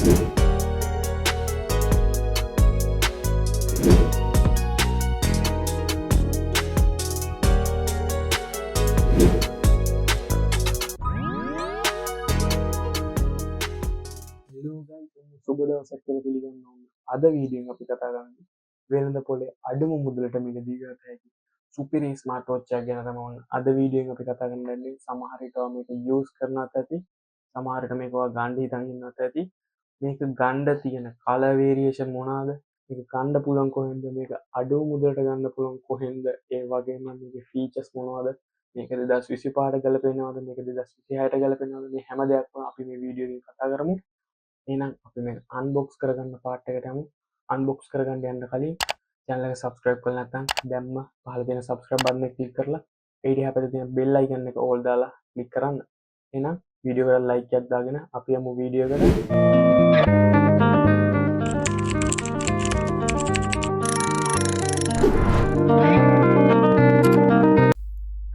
සුබ දවසක් කියලා පිළිගන්න ඕන. අද වීඩියෝ එකෙන් අපි කතා කරන්නේ වෙළඳ පොලේ අඩුම මුදලට මිලදී ගත හැකි සුපිරි ස්මාර්ට් වොච් එකක් ගැන තමයි ඔන්න අද වීඩියෝ එකෙන් අපි කතා කරන්න යන්නේ. සමහර විට ඔයා මේක යූස් කරනවත් ඇති, සමහර විට මේක ඔයා ගන්න හිතන් ඉන්නවත් ඇති. මේක ගන්න තියෙන කලර් වේරියේෂන් මොනවාද, මේක ගන්න පුළුවන් කොහෙන්ද, මේක අඩුම මුදලට ගන්න පුළුවන් කොහෙන්ද, ඒ වගේම මේකේ ෆීචර්ස් මොනවාද, මේක 2025ට ගැලපෙනවද, මේක 2026ට ගැලපෙනවද, මේ හැම දෙයක්ම අපි මේ වීඩියෝ එකෙන් කතා කරමු. එහෙනම් අපි මේක අන්බොක්ස් කරගන්න පාර්ට් එකට යමු. අන්බොක්ස් කරගන්න යන්න කලින් චැනල් එක සබ්ස්ක්‍රයිබ් කරලා නැත්නම් දැම්ම පහළ තියෙන සබ්ස්ක්‍රයිබ් බටන් එක ක්ලික් කරලා ඊට එහා පැත්තේ තියෙන බෙල් අයිකන් එක ඕල් දාලා ක්ලික් කරන්න. එහෙනම් වීඩියෝ එකට ලයික් එකක් දාගෙන අපි යමු වීඩියෝ එකට.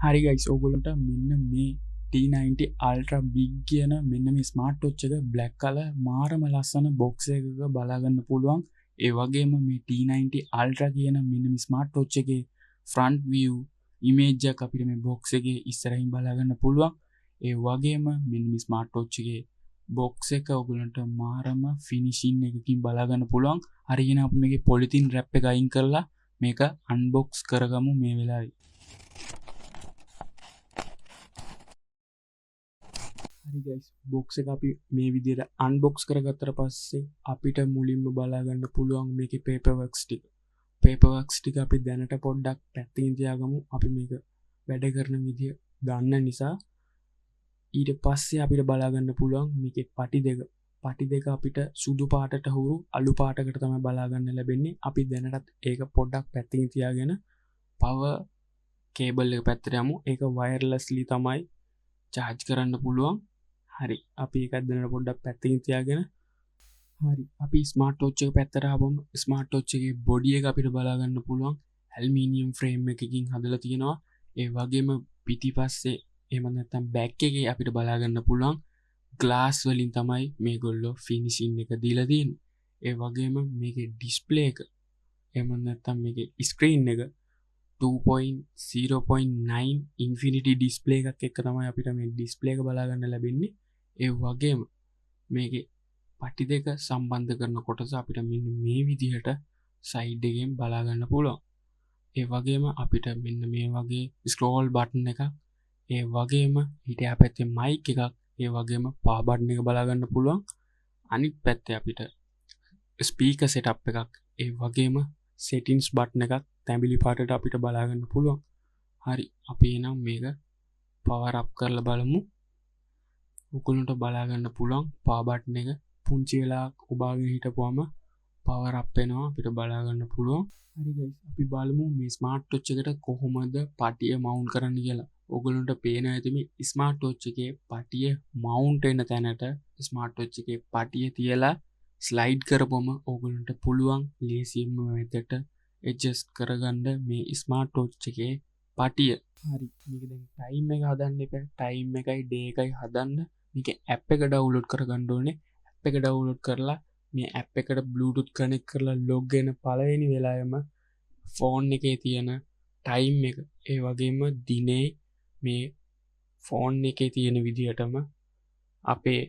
හරි ගයිස්, ඔයගොල්ලන්ට මෙන්න මේ T90 Ultra Big කියන මෙන්න මේ ස්මාර්ට් වොච් එක බ්ලැක් කලර් මාරම ලස්සන බොක්ස් එකක බලා ගන්න පුළුවන්. ඒ වගේම මේ T90 Ultra කියන මෙන්න මේ ස්මාර්ට් වොච් එකේ ෆ්‍රන්ට් විව් ඉමේජ් එකක් අපිට මේ බොක්ස් එකේ ඉස්සරහින් බලා ගන්න පුළුවන්. ඒ වගේම මෙන්න මේ ස්මාර්ට් වොච් එකේ බොක්ස් එක ඔයගොල්ලන්ට මාරම ෆිනිෂින් එකකින් බලා ගන්න පුළුවන්. හරියන අපි මේකේ පොලිතින් රැප් එක අයින් කරලා මේක අන්බොක්ස් කරගමු මේ වෙලාවේ. හරි ගයිස්, බොක්ස් එක අපි මේ විදිහට අන්බොක්ස් කරගත්තට පස්සේ අපිට මුලින්ම බලා ගන්න පුළුවන් මේකේ පේපර් වර්ක්ස් ටික. පේපර් වර්ක්ස් ටික අපි දැනට පොඩ්ඩක් පැත්තකින් තියාගමු. අපි මේක වැඩ කරන විදිය දන්න නිසා. ඊට පස්සේ අපිට බලා ගන්න පුළුවන් මේකේ පටි දෙක. පටි දෙක අපිට සුදු පාටට හුරු අලු පාටකට තමයි බලා ගන්න ලැබෙන්නේ. අපි දැනටත් ඒක පොඩ්ඩක් පැත්තකින් තියාගෙන පවර් කේබල් එක පැත්තට යමු. ඒක වයර්ලස්ලි තමයි චාර්ජ් කරන්න පුළුවන්. හරි, අපි ඒකත් දැනට පොඩ්ඩක් පැත්තකින් තියාගෙන. හරි, අපි ස්මාර්ට් වොච් එක පැත්තට ආවම ස්මාර්ට් වොච් එකේ බොඩි එක අපිට බලා ගන්න පුළුවන්. ඇලුමිනියම් ෆ්‍රේම් එකකින් හදලා තියෙනවා. ඒ වගේම පිටිපස්සේ එහෙම නැත්නම් බෑක් එකේ අපිට බලා ගන්න පුළුවන් ග්ලාස් වලින් තමයි මේගොල්ලෝ ෆිනිෂින් එක දීලා තියෙන්නේ. ඒ වගේම මේකේ ඩිස්ප්ලේ එක එහෙම නැත්නම් මේකේ ස්ක්‍රීන් එක 2.0.9 ඉන්ෆිනිටි ඩිස්ප්ලේ එකක් එක්ක තමයි අපිට මේ ඩිස්ප්ලේ එක බලා ගන්න ලැබෙන්නේ. ඒ වගේම මේකේ පටි දෙක සම්බන්ධ කරන කොටස අපිට මෙන්න මේ විදිහට සයිඩ් එකෙන් බලා ගන්න පුළුවන්. ඒ වගේම අපිට මෙන්න මේ වගේ ස්ක්‍රෝල් බටන් එකක්, ඒ වගේම ඊට එහා පැත්තේ මයික් එකක්, ඒ වගේම පවර් බටන් එක බලා ගන්න පුළුවන්. අනිත් පැත්තේ අපිට ස්පීකර් සෙටප් එකක්, ඒ වගේම සෙටින්ස් බටන් එකක් තැඹිලි පාටට අපිට බලා ගන්න පුළුවන්. හරි, අපි එහෙනම් මේක පවර් අප් කරලා බලමු. ඔයගොල්ලන්ට බලා ගන්න පුළුවන් පවර් බටන් එක පුංචි වෙලාවක් ඔබාගෙන හිටපුවම පවර් අප් වෙනවා අපිට බලා ගන්න පුළුවන්. හරි ගයිස්, අපි බලමු මේ ස්මාර්ට් වොච් එකට කොහොමද පටිය මවුන්ට් කරන්න කියලා. ඔයගොල්ලන්ට පේන ඇති මේ ස්මාර්ට් වොච් එකේ පටිය මවුන්ට් වෙන තැනට ස්මාර්ට් වොච් එකේ පටිය තියලා ස්ලයිඩ් කරපුවම ඔයගොල්ලන්ට පුළුවන් ලේසියෙන්ම මෙතට ඇඩ්ජස්ට් කරගන්න මේ ස්මාර්ට් වොච් එකේ පටිය. හරි, මේක දැන් ටයිම් එක හදන්න එපා. ටයිම් එකයි ඩේ එකයි හදන්න මේක ඇප් එක ඩවුන්ලෝඩ් කරගන්න ඕනේ. ඇප් එක ඩවුන්ලෝඩ් කරලා මේ ඇප් එකට Bluetooth connect කරලා ලොග් වෙන පළවෙනි වෙලාවෙම ෆෝන් එකේ තියෙන ටයිම් එක, ඒ වගේම දිනේ මේ ෆෝන් එකේ තියෙන විදිහටම අපේ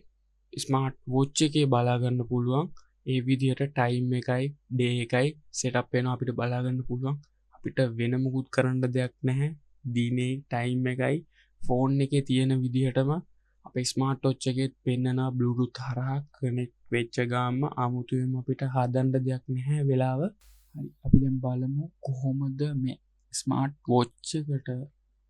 ස්මාර්ට් වොච් එකේ බලා ගන්න පුළුවන්. ඒ විදිහට ටයිම් එකයි ඩේ එකයි සෙටප් වෙනවා අපිට බලා ගන්න පුළුවන්. අපිට වෙන මුකුත් කරන්න දෙයක් නැහැ. දිනේ ටයිම් එකයි ෆෝන් එකේ තියෙන විදිහටම අපේ ස්මාර්ට් වොච් එකෙත් පෙන්නනවා Bluetooth හරහා කනෙක්ට් වෙච්ච ගාම අමුතුවෙන්ම අපිට හදන්න දෙයක් නැහැ වෙලාව. හරි, අපි දැන් බලමු කොහොමද මේ ස්මාර්ට් වොච් එකට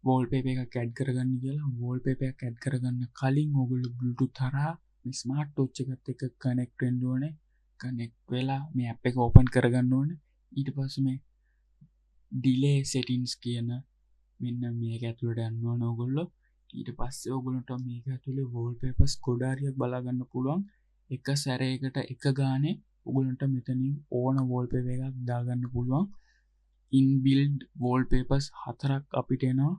වෝල්පේපර් එකක් ඇඩ් කරගන්න කියලා. වෝල්පේපර් එකක් ඇඩ් කරගන්න කලින් ඔයගොල්ලෝ Bluetooth හරහා මේ ස්මාර්ට් වොච් එකත් එක්ක කනෙක්ට් වෙන්න ඕනේ. කනෙක්ට් වෙලා මේ ඇප් එක ඕපන් කරගන්න ඕනේ. ඊට පස්සේ මේ ඩිලේ සෙටින්ස් කියන මෙන්න මේක ඇතුළට යන්න ඕනේ ඔයගොල්ලෝ. ඊට පස්සේ ඔයගොල්ලන්ට මේක ඇතුලේ වෝල්පේපර්ස් ගොඩාරියක් බලා ගන්න පුළුවන්. එක සැරයකට එක ගානේ ඔයගොල්ලන්ට මෙතනින් ඕන වෝල්පේපර් එකක් දාගන්න පුළුවන්. ඉන්බිල්ඩ් වෝල්පේපර්ස් 4ක් අපිට එනවා.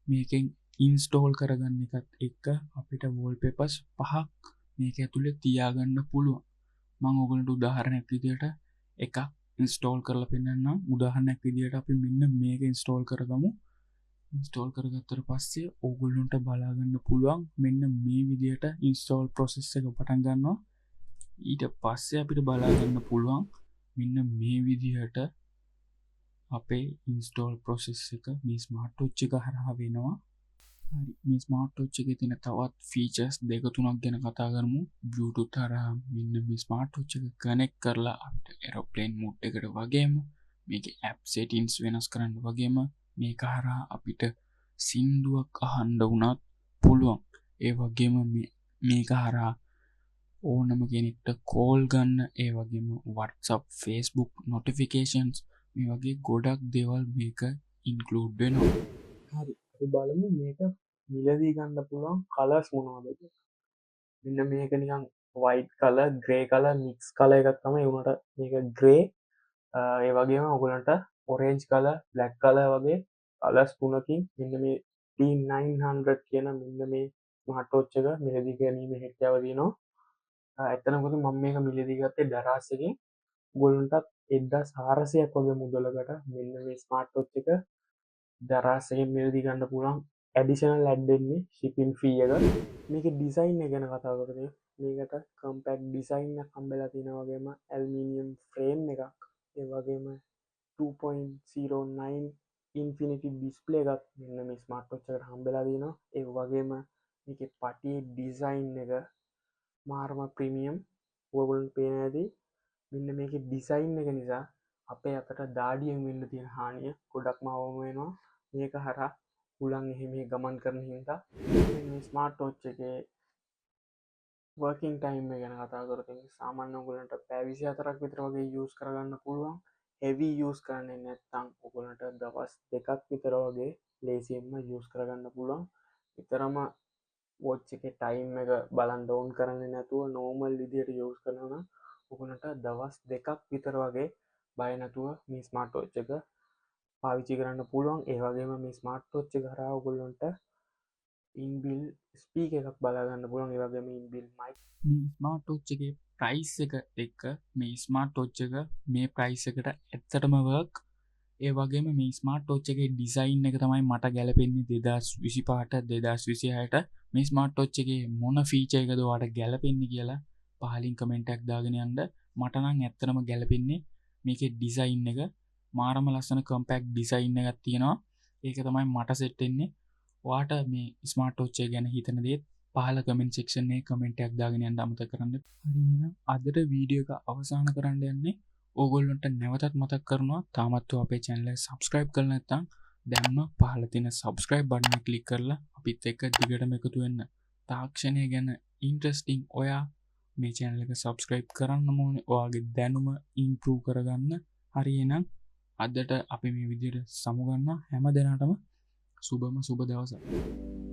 මේකෙන් ඉන්ස්ටෝල් කරගන්න එකත් එක්ක අපිට වෝල්පේපර්ස් 5ක් මේක ඇතුලේ තියාගන්න පුළුවන්. මම ඔයගොල්ලන්ට උදාහරණයක් විදියට එකක් ඉන්ස්ටෝල් කරලා පෙන්නන්නම්. උදාහරණයක් විදියට අපි මෙන්න මේක ඉන්ස්ටෝල් කරගමු. ඉන්ස්ටෝල් කරගත්තට පස්සේ ඕගොල්ලන්ට බලා ගන්න පුළුවන් මෙන්න මේ විදියට ඉන්ස්ටෝල් ප්‍රොසෙස් එක පටන් ගන්නවා. ඊට පස්සේ අපිට බලා ගන්න පුළුවන් මෙන්න මේ විදිහට අපේ ඉන්ස්ටෝල් ප්‍රොසෙස් එක මේ ස්මාර්ට් වොච් එක හරහා වෙනවා. හරි, මේ ස්මාර්ට් වොච් එකේ තියෙන තවත් ෆීචර්ස් දෙක තුනක් ගැන කතා කරමු. Bluetooth හරහා මෙන්න මේ ස්මාර්ට් වොච් එක කනෙක්ට් කරලා අපිට ඒරෝප්ලේන් මෝඩ් එකට වගේම මේකේ ඇප් සෙටින්ග්ස් වෙනස් කරන්න වගේම මේක හරහා අපිට සින්දුවක් අහන්න වුණත් පුළුවන්. ඒ වගේම මේක හරහා ඕනම කෙනෙක්ට කෝල් ගන්න, ඒ වගේම WhatsApp, Facebook notifications මේ වගේ ගොඩක් දේවල් මේක ඉන්ක්ලූඩ් වෙනවා. හරි, අපි බලමු මේක මිලදී ගන්න පුළුවන් කලර්ස් මොනවද කියලා. මෙන්න මේක නිකන් white colour, grey colour, mix colour එකක් තමයි. ඒ වුණාට මේක ග්‍රේ, ඒ වගේම ඔයගොල්ලන්ට ඔරෙන්ජ් කලර්, බ්ලැක් කලර් වගේ කලර්ස් තුනකින් මෙන්න මේ T900 කියන මෙන්න මේ ස්මාර්ට් වොච් එක මිලදී ගැනීමේ හැකියාව තියෙනවා. ඇත්තටම කිව්වොත් මම මේක මිලදී ගත්තේ දරාස් එකෙන්. ඔයගොල්ලන්ටත් 1400ක් වගේ මුදලකට මෙන්න මේ ස්මාර්ට් වොච් එක දරාස් එකෙන් මිලදී ගන්න පුළුවන්. ඇඩිෂනල් ඇඩ් වෙන්නේ ෂිපින් ෆී එක. මේකේ ඩිසයින් එක ගැන කතා කරොත් මේකට කම්පැක්ට් ඩිසයින් එකක් හම්බෙලා තියෙනවා වගේම ඇලුමිනියම් ෆ්‍රේම් එකක්, ඒ වගේම 2.09 ඉන්ෆිනිටි ඩිස්ප්ලේ එකක් මෙන්න මේ ස්මාර්ට් වොච් එකට හම්බෙලා තියෙනවා. ඒ වගේම මේකේ පටියේ ඩිසයින් එක මාරම ප්‍රීමියම්. ඔයගොල්ලන්ට පේන ඇති මෙන්න මේකේ ඩිසයින් එක නිසා අපේ අතට දාඩියෙන් වෙන්න තියෙන හානිය ගොඩක්ම අවම වෙනවා. මේක හරහා හුලං එහෙම ගමන් කරන හින්දා. මේ ස්මාර්ට් වොච් එකේ වර්කින් ටයිම් එක ගැන කතා කරොත් සාමාන්‍ය ඔයගොල්ලන්ට පැය 24ක් විතර වගේ යූස් කරගන්න පුළුවන්. හෙවි යූස් කරන්නේ නැත්නම් ඔයගොල්ලන්ට දවස් 2ක් විතර වගේ ලේසියෙන්ම යූස් කරගන්න පුළුවන්. විතරම වොච් එකේ ටයිම් එක බලන් ඕන් කරන්නේ නැතුව නෝමල් විදියට යූස් කරනවා නම් ඔයගොල්ලන්ට දවස් 2ක් විතර වගේ බය නැතුව මේ ස්මාර්ට් වොච් එක පාවිච්චි කරන්න පුළුවන්. ඒ වගේම මේ ස්මාර්ට් වොච් එක හරහා ඔයගොල්ලන්ට ඉන්බිල්ට් ස්පීකර් එකක් බලා ගන්න පුළුවන්. ඒ වගේම ඉන්බිල්ට් මයික්. මේ ස්මාර්ට් වොච් එකේ ප්‍රයිස් එක එක්ක මේ ස්මාර්ට් වොච් එක මේ ප්‍රයිස් එකට ඇත්තටම වර්ක්. ඒ වගේම මේ ස්මාර්ට් වොච් එකේ ඩිසයින් එක තමයි මට ගැලපෙන්නේ 2025ට 2026ට. මේ ස්මාර්ට් වොච් එකේ මොන ෆීචර් එකද ඔයාලට ගැලපෙන්නේ කියලා පහලින් කමෙන්ට් එකක් දාගෙන යන්න. මට නම් ඇත්තටම ගැලපෙන්නේ මේකේ ඩිසයින් එක. මාරම ලස්සන කම්පැක්ට් ඩිසයින් එකක් තියෙනවා. ඒක තමයි මට සෙට් වෙන්නේ. ඔයාට මේ ස්මාර්ට් වොච් එක ගැන හිතන දේත් පහල කමෙන්ට් සෙක්ෂන් එකේ කමෙන්ට් එකක් දාගෙන යන්න අමතක කරන්න එපා. හරි, එහෙනම් අදට වීඩියෝ එක අවසන් කරන්න යන්නේ. ඕගොල්ලන්ට නැවතත් මතක් කරනවා, තාමත් ඔයා අපේ channel එක subscribe කරලා නැත්නම් දැන්ම පහල තියෙන subscribe button එක ක්ලික් කරලා අපිත් එක්ක දිගටම එකතු වෙන්න. තාක්ෂණය ගැන ඉන්ට්‍රස්ටිං ඔයා මේ channel එක subscribe කරන්න ඕනේ ඔයාගේ දැනුම ඉම්ප්‍රූව් කරගන්න. හරි, එහෙනම් අදට අපි මේ විදිහට සමුගන්නවා. හැම දෙනාටම සුබම සුබ දවසක්.